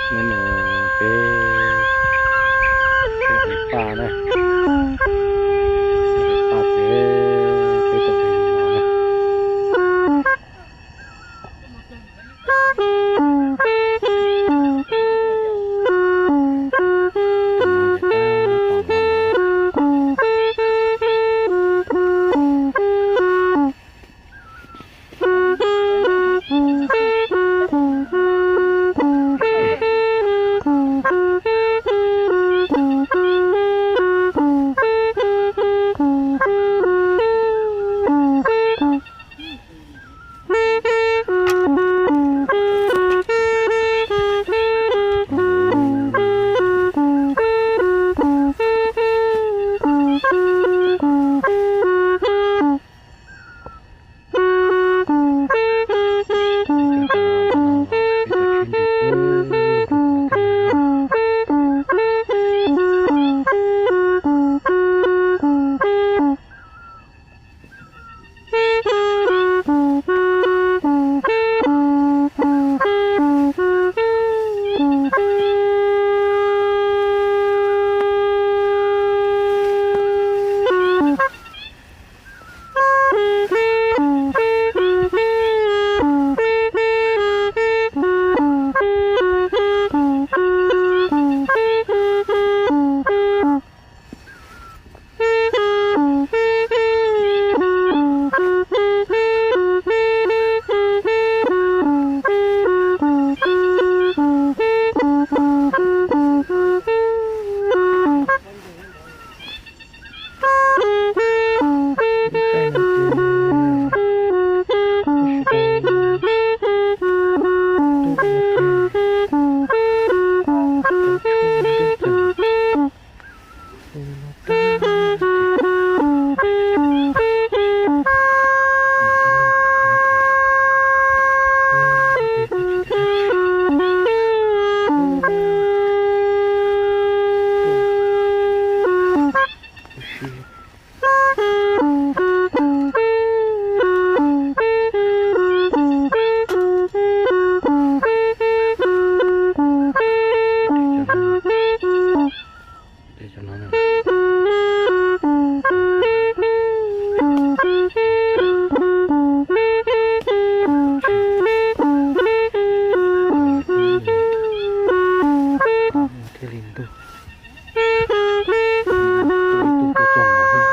Hnub no peb, peb hais paj na, hais paj ces peb tau de no na. Thiaj li ntug. Ib tug tuaj txog no thiab.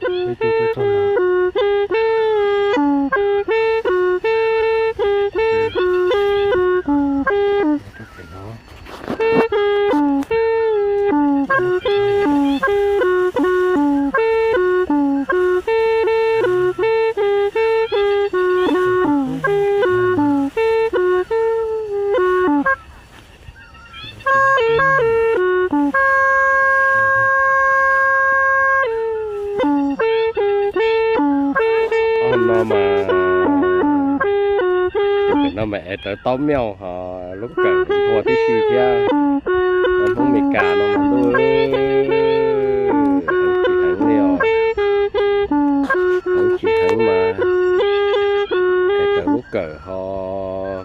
Ib tug tuaj txog no. Rau pem no. Ob no mas, tus pem no mas ev rawv taub meoj ho lub kawm nthua tib si thiab. Hmoob Mes Kas no mas ntuj, heev tsis heev li os. Heev tsis heev mas ev rawv lub kawm ho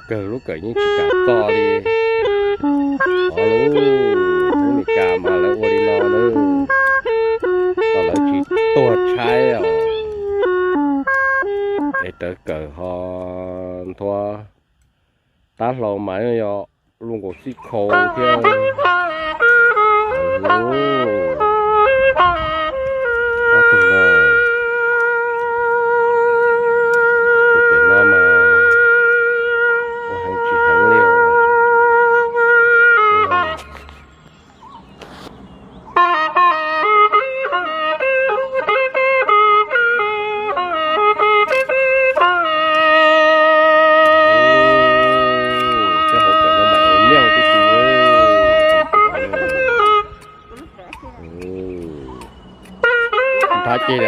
kawg lub kawm yeej tsis kam txo li. Ov, lub Hmoob Mes Kas mas lawv ua li no na, los lawv tsis tuag tshaib os. Ev rawv kawm ho nthua tab hlau mas yog luaj nkaus xib khau thiab. Ob tug no, tus pem no mas ua heev tsis heev li os. Nrhav ces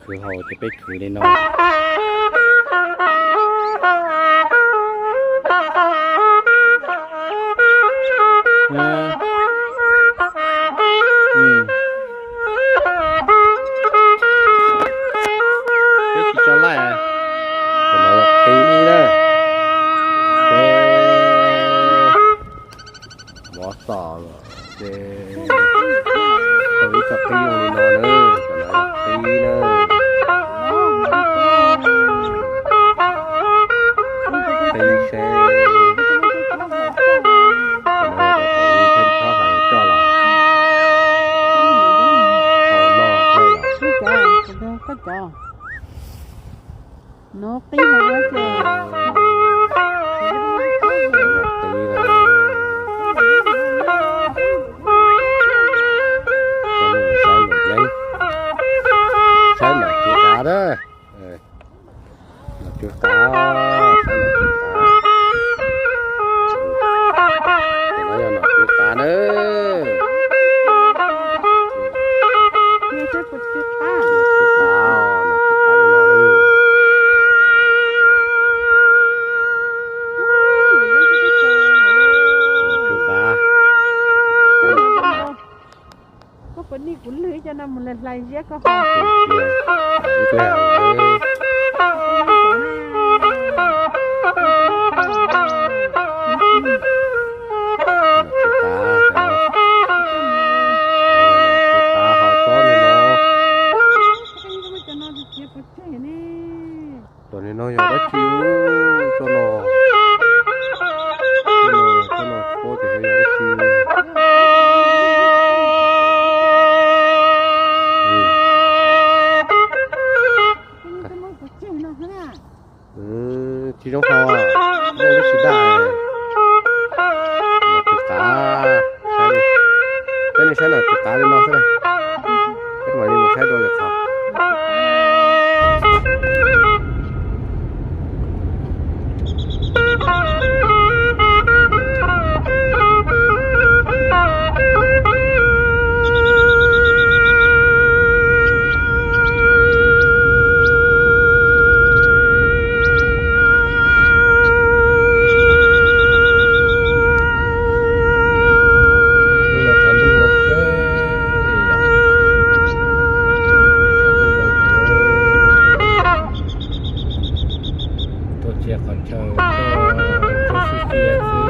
Khwv haus ces peb khwv li no. Peb tsis tso laij, qib na, peb mov xos lawm ces tau ib co qib zoo li no na, cov no yog qib na. Qib seb, cov no yog cov thaum ub Theej Thob hais yuav coj los tau noj thiab los. Qib heev ua ces qib na. Saib luam yeeb, saib nom tswv qav na. Nom tswv qav, saib nom tswv qav. Cov no yog nom tswv qav na. Nom tswv qav, nom tswv qav no na. Nom tswv qav. Koj puas nij kuv lwg cov no mus hlais hlais ziab koj ho. Cov no yog dab tsi ub, cov no, cov no, cov no, cov no tsis paub tias yog dab tsi. Tsis zoo haus, muaj dab tsi daj. Nom tswv qav, saib li, peb nej saib nom tswv qav li no xwb na. Peb mam li mus saib dua lwm qhov. Tuaj txia qhov chaw, tuaj xwb cia xwb.